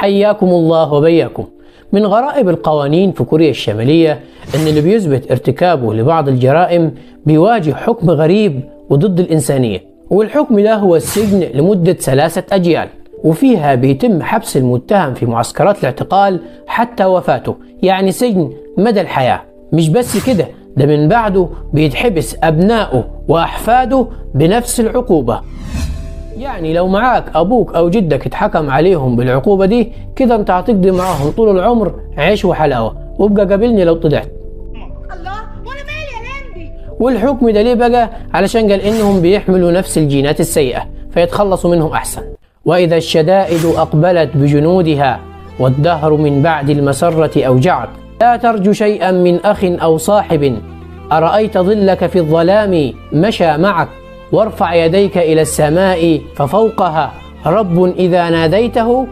حياكم الله وبياكم. من غرائب القوانين في كوريا الشمالية إن اللي بيثبت ارتكابه لبعض الجرائم بيواجه حكم غريب وضد الإنسانية، والحكم ده هو السجن لمدة 3 أجيال، وفيها بيتم حبس المتهم في معسكرات الاعتقال حتى وفاته، يعني سجن مدى الحياة. مش بس كده، ده من بعده بيتحبس أبنائه وأحفاده بنفس العقوبة. يعني لو معاك أبوك أو جدك اتحكم عليهم بالعقوبة دي كده، انت هتقضي معاهم طول العمر عيش وحلاوة، وابقى قابلني لو طلعت. الله، وانا مالي يا لمبي؟ والحكم ده ليه بقى؟ علشان قال إنهم بيحملوا نفس الجينات السيئة فيتخلصوا منهم أحسن. وإذا الشدائد أقبلت بجنودها والدهر من بعد المسرة أوجعك، لا ترجو شيئا من أخ أو صاحب، أرأيت ظلك في الظلام مشى معك، وارفع يديك إلى السماء ففوقها رب إذا ناديته